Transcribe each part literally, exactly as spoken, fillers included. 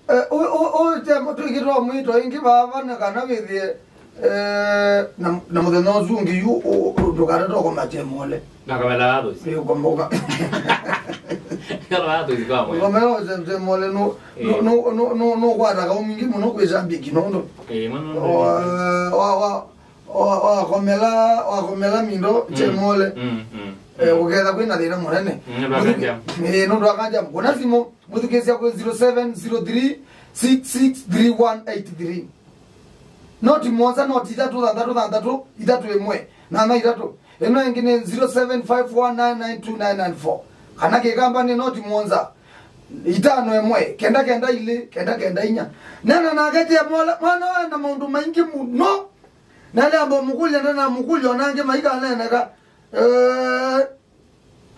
Eh, ũ-, ũ-, ũ-, Jemo, twĩkĩtwa mwĩto ĩngĩ vava nĩ kana wĩthĩe, eh, na, na mũthenya ũsu ũngĩ yu, ũ-, ũ-, ndũkatate ũkoma Jemole. Ngakomela thũsi. Ĩ, ũkomboka. Ngakomela thũsi kwa mwe. Ũkomela Je-, Jemole, nũ-, Eh. nũ-, nũ-, nũ-, nũ-, nũkwata kaũ mwingĩ mũno kwĩ shabiki, nũndũ. Eh, mwana, wa, wa, wa, wa, wakomela, wakomela mindo, Mm. Jemole. Mm, mm. Eh, ũketha kwĩna thĩna mũnene. Mm, nũndũ akanja. Eh, nũndũ akanja. Kũna simũ, mũthukĩsya kwĩ zero seven zero three six six three one eight three. Noti mũonza, noti ithatũ, thanthatũ, thanthatũ, ithatũ, ĩmwe, nana ithatũ. Ĩno ĩngĩ nĩ zero seven five one nine nine two nine nine four. Kana Kĩkamba nĩ noti mũonza, itano, ĩmwe, kenda, kenda, ilĩ, kenda, kenda, inya. Nena nake Jemole, mwana ũyũ ena maũndũ maingĩ mũno. Na nĩamba mũkũlya, ndanamũkũlya, ona angĩ maikaneneka. Eh,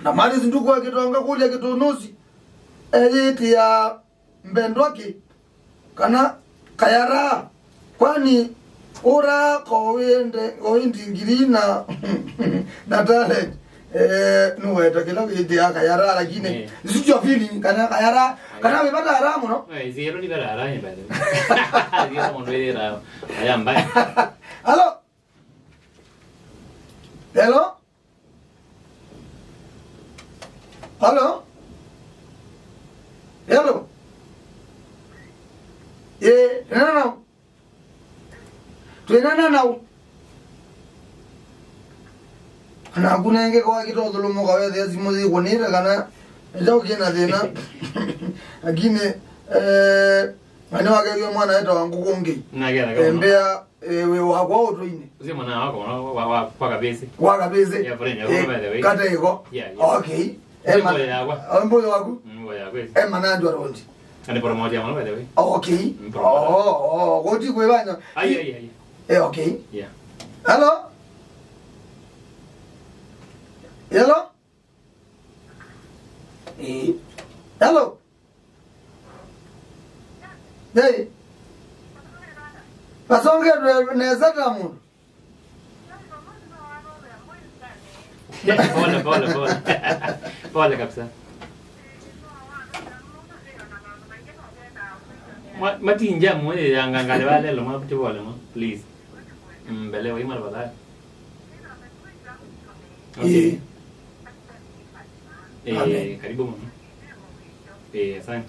na Maris Nduku wa Kĩtonga kũlya Kĩtũnũsi. Eyĩtĩa Mbendwa kĩ? Kana Kayara? Kwani ũra kowĩnde, kowĩndi ngiri na, na talent? Eh, nũweta kĩla wĩtĩa Kayara, lakini Eh. it's your feeling, kana Kayara, kana wĩvata ara mũno? Eh, zero ni bara ara ni bale. Zero mũndũ ĩra. Aya mbaya. Hello? Hello? Hello? Hello? Eh, no, no, no. Twĩnena nau. Anaku nenge kwa kĩtothũlũmo kawethĩa simũ yĩkũnĩte kana nĩkyaũ kĩna thĩna. Lakini, eh, na nĩwakethĩwe mwana etawa Ngũkũ Ngei. Naketha kama. Embea, eh, wĩ wakwa ũtũinĩ. Ũsĩ mwana wako, wa, wa, wa, kwa Kabĩsĩ. Kwa Kabĩsĩ. Yeah, but anyway, Eh, by the way. Kata ĩko. Yeah, yeah. Okay. Emma. Mboya yakwa. Oh, mboya waku? Mm, mboya yakwa. Emma na Andrew Arondi. Kana promote ya mwana, by the way. Oh, okay. Mm, promote. Oh, oh, goti kwĩvanya. Ai, ai, ai. Eh, okay. Yeah. Hello? Hello? Eh. Hello? Hey. Vasongetwe nesa ta mũndũ. Pole, pole, pole. Pole kabisa. Ma-, matinja mwe ya ngangale wale lo mwa pole mwa, please. Mm, mbele wa imara badala. Okay. Eh. Eh, Amen. Karibu mama. Eh, asante.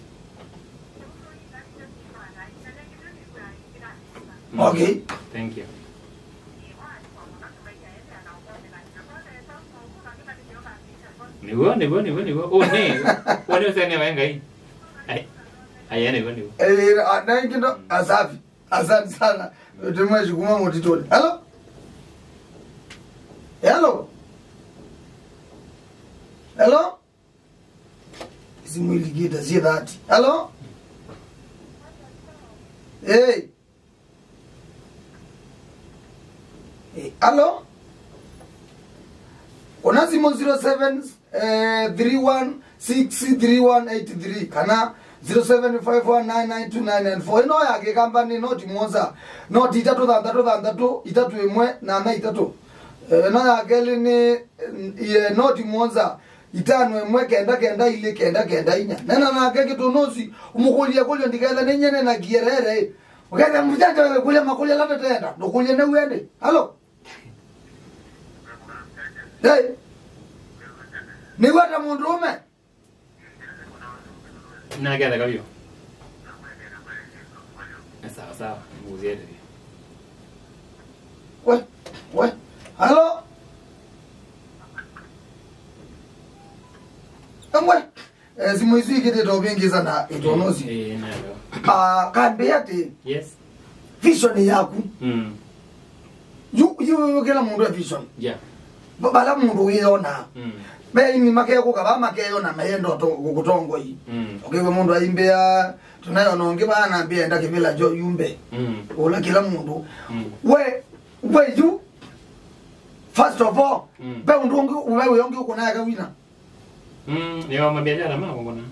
Mm. Okay. Thank you. Nĩw'o, nĩw'o, nĩw'o, nĩw'o. Ũnĩ, ũnĩ ũsene wa Ngai. Ai, ai, nĩw'o, nĩw'o. Eh, ah, na ingĩ ndo, asafi. Asante sana. Tumeshukuma motitoni. Hello? Hello? Hello? Simu ilikite, si thirty. Hello? Hey. Eh, hello? Kũna simũ zero seven three one six three one eight three kana zero seven five one nine nine two nine nine four. Ĩno ya Kĩkamba nĩ noti mũonza, noti itatũ thanthatũ thanthatũ itatũ ĩmwe nana itatũ. Eh, ĩno ya kelĩ nĩ, eh, noti mũonza, itano ĩmwe kenda kenda ilĩ kenda kenda inya. Nena nake Kĩtũnũsi, ũmũkũlye kũlyo ndiketha nĩ nyene na kierere. Ũketha mũjanja wekũlya makũlya ala tũtenda, ndũkũlye nĩ wende. Halo? Hey. Nĩw'o ta mũndũũme. Nake atheka vyũ. Sawa, sawa, nguziete vyũ. We, we. Halo? Emwe. Eh, simũ isu ikĩtĩte ũvĩngĩsa na ĩtonosi. Eh, eh, nayo. Ah, kambĩ atĩ. Yes. Vision yaku. Mm. Yu, yu, yu, kĩla mũndũ e vision. Yeah. Ba-, bala mũndũ wĩyona. Mm. Ve aini makekũka, va makeyona mayenda ũto-, kũkũtongoi. Mm. Ũkĩw'a mũndũ aimbĩa, tũnayona ũngĩ vana mbĩa enda kĩvĩla jo yumbe. Mm. Ũla kĩla mũndũ. Mm. We, we yu, first of all, Mm. ve ũndũ ũngĩ, ve wĩ ũngĩ ũkũnaeka wina. Mm, nĩ wa mabiashara ma kũngũna.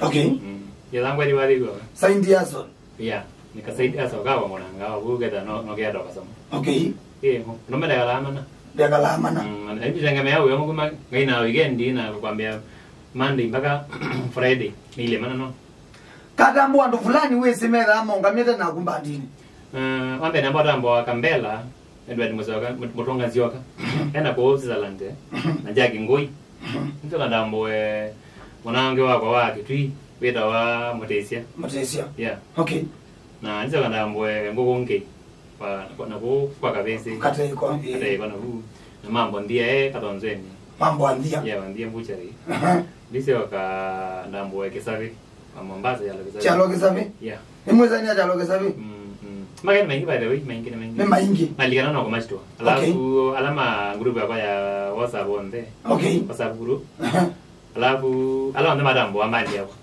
Okay. Mm. Yethangwa ni wali kwa. Side hustle. Yeah, nika side hustle ka kũngũna nga, ũketha no, no kĩatoka somo. Okay. Eh, no menda kala mana. Ndekala mana. Mm, na hivi tengemea uyo mkuma ngaina weekend na kukwambia Monday mpaka Friday. Ni ile mana no. Katambwa andũ fulani wĩsĩ methaa maũngamĩte naku mbandinĩ. Uh, wambe namba ũtambwa Kambela, Edward Mũsyoka, Mũ-, Mũtũnga Nzyoka. Ena kũu Switzerland, eh? Na Jack Ngũi. Nĩsyoka ndambũe mwanange wakwa wa Kĩtui, wĩtawa Mũtĩsya. Mũtĩsya. Yeah. Okay. Na nĩsyoka ndambũe Ngũkũ Ngei, wa, na kũu kwa Kavĩsĩ. Kateiko, eh. Kateiko na kũu. Na Mambo Nthia, eh, Kathonzweni. Mambo Nthia. Yeah, Nthia Mbuchari. Aha. Nĩsyoka ndambũe Kĩsavĩ. Wa Mombasa, Kyalo Kĩsavĩ. Kyalo Kĩsavĩ? Yeah. Nĩmwĩsania Kyalo Kĩsavĩ? Mm, mm. Mageni maingĩ, by the way, maingĩ, nĩ maingĩ. Nĩ maingĩ. Nalikana no kũmashtua. Okay. Alafu, ala ma group yakwa ya WhatsApp onthe. Okay. WhatsApp group. Aha. Alafu, ala onthe matambũa mbandi yakwa.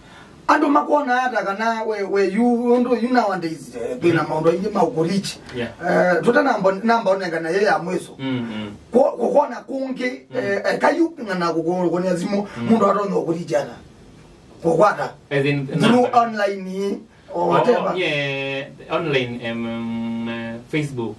Andũ makwona ata kana we, we, you, ũndũ, you nowadays, eh, twĩna maũndũ aingĩ ma ũkũrichi. Yeah. Eh, tũtanamba, namba ũnengana yĩ ya mwĩso. Mm, mm. Kũ-, kũkwona kũngĩ, mm, eh, eh, kayu ng'ana kũkũnĩa simũ, mm, mũndũ atonya ũkũrichi ata? Kũkwata. As in, through number. Online or whatever. Oh, yeah, online, um, um, uh, Facebook.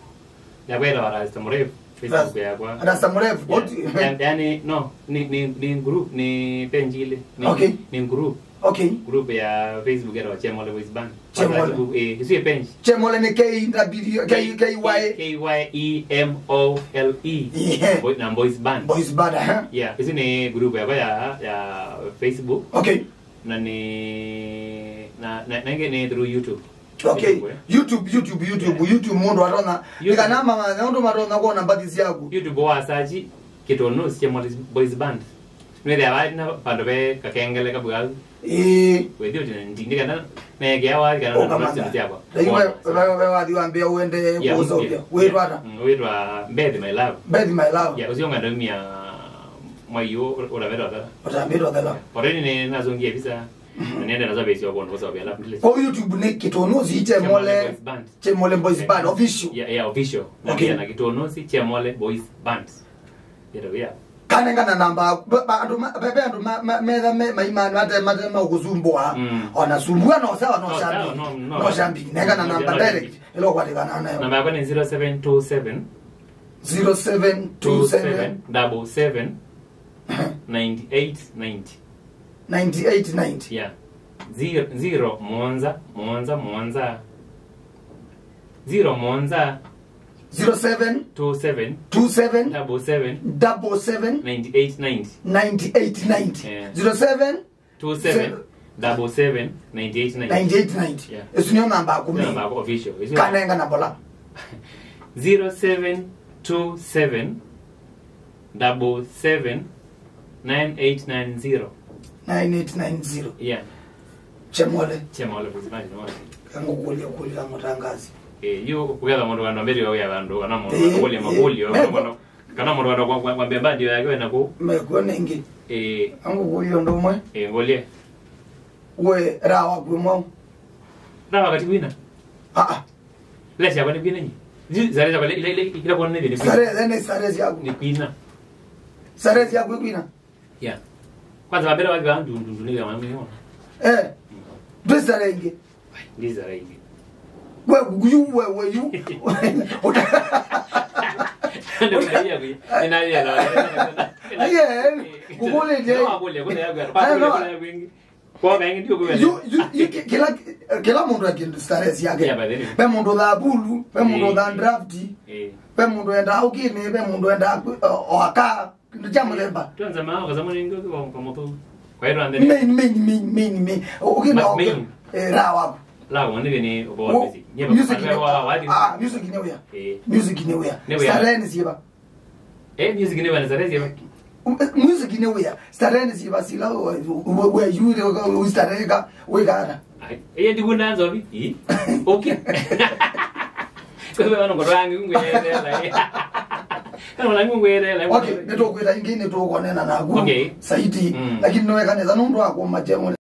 Yakwa ĩtawa Rasta Mrefu, Facebook yakwa. Rasta Mrefu, yeah. What? Ya-, yani, no, ni, ni, ni group, ni page ile. Ni, okay. Ni group. Okay. Group ya Facebook ĩtawa Chemole Boys Band. Chemole. Facebook, eh, ĩsu ĩ page. Chemole nĩ K W, K, K Y. K Y E M O L E. Yeah. Boy-, na Boys Band. Boys Band, aha. Yeah, ĩsu nĩ group yakwa ya, ya Facebook. Okay. Na nĩ, na, na, na ĩngĩ nĩ through YouTube. Okay. YouTube, eh? YouTube, YouTube, YouTube, yeah. YouTube mũndũ atonya. YouTube. Ĩkana mama, na ũndũ matonya kuona mbathi syaku. YouTube wa search Kĩtũnũsi Chemole Boys Band. Nwĩthĩa wa na vandũ ve kakengele kabuau. Ĩĩ. Wĩthi ũtĩ ndi, ndi kana mekea wa kana na syakwa. Ũkamanya. Ndaiwe, we, we wathi wambia uende, yeah, kũsovya. Yeah. Wĩtwa ata? Mm, wĩtwa Beth My Love. Beth My Love. Yeah, ũcio ngandumia mwai ũũ ũtambĩte ũthela. Ũtambĩte ũthela. Already nĩ nazungie visa. Mhm. Na nende nasovya sio kondo kũsovya alafu ndile. Kwa YouTube nĩ Kĩtũnũsi Chemole. Chemole Boys Band. Chemole Boys Band, yeah, official. Yeah, yeah, official. Okay. Na Kĩtũnũsi Chemole Boys Band. Yetawia. Kanengana namba, ba, ba, andũ ma, be, be andũ ma, ma, metha me, maimanu ate, mate ma ũkũsumbũa. Mm. Ona sumbua no sawa, no, no, shambi. Sawa, no, no. No shambi. Nengana namba direct. Ĩla ũkwatĩkana nayo. Namba yakwa nĩ zero seven two seven. Zero seven two seven. Two seven double seven. Ninety-eight ninety. Ninety-eight ninety. Yeah. Zero, zero, mũonza, mũonza, mũonza. Zero, mũonza. Zero seven. Two seven. Two seven. Double seven. Double seven. Ninety-eight ninety. Ninety-eight ninety. Yeah. Zero seven. Two seven double seven ninety-eight ninety. Ninety-eight ninety. Yeah. Ĩsu nĩyo namba yaku. Namba yaku official. Ĩsu kanenga na bola. Zero seven two seven double seven nine eight nine zero. Nine eight nine zero. Yeah. Chemole. Chemole, please, imagine what. Ngũkũlya kũlya mũtangazi. Eh, yu kũgetha mũndũ wa ndomberi wa wĩa vandũ, kana mũndũ, eh, wa kũlya, eh, makũlyo, eh, kana mũndũ Kana mũndũ wenda kwa, kwa, kwa mbemba ndio yake wena kũ? Mekuo nengĩ. Eh. Angũkũlya ũndũ ũmwe. Eh, ngũlye. We, raha waku mwau. Raha wakati kwina? Ah, ah. Lesi yakwa nĩ kwina nyi? Zi-, zare yakwa le, le, le, kila kwa nene kwina. Zare, zare, zare yaku. Nĩ kwina. Zare yaku kwina. Yeah. Kwanza wambere wathi wa ndu, ndu, ndu, nĩ ya mwana. Eh. Ndwĩsale ĩngĩ. Ndiza raingĩ. We, you, we, we, you. Ndio ndio. Ninaelewa. Yeah, ngũkũlĩte. No, akũlya, kũlya yaku. Kwa kaingi ndio kwa. You, you, you, ki-, kila, kila mũndũ akĩenda starehe yake. Yeah, but then. Ve mũndũ tha bulu, ve mũndũ tha draft. Eh. Ve mũndũ enda aukini, ve mũndũ enda aku-, o, o aka. Kĩndũ kya mũthemba. Twanza maa, kwa sababu ndio kwa, kwa moto. Kwa hiyo ndio. Main, main, main, main, main. Ukina. But main. Eh, raha waku. Raha waku nĩ kwa music. Music nĩ wa, wa, wa, ah, music nĩ wĩa. Eh. Music nĩ wĩa. Nĩ wĩa. Starehe nĩ syĩva. Eh, music nĩ wĩa, starehe syĩva. Um, eh, music nĩ wĩa. Starehe nĩ syĩva sila we, we, we, you, you, you starehe ka, we gana. Ai, eye ndikuna nzovi. Ii. Okay. Kwa hivyo, wana ngoro yangu ngwelele. Kana wana ngwelele. Okay, nĩtũkwĩta ĩngĩ, nĩtũkũneena naku. Okay. Saidi. Mm. Lakini nĩweka nesa nũndũ wa kũma Chemole.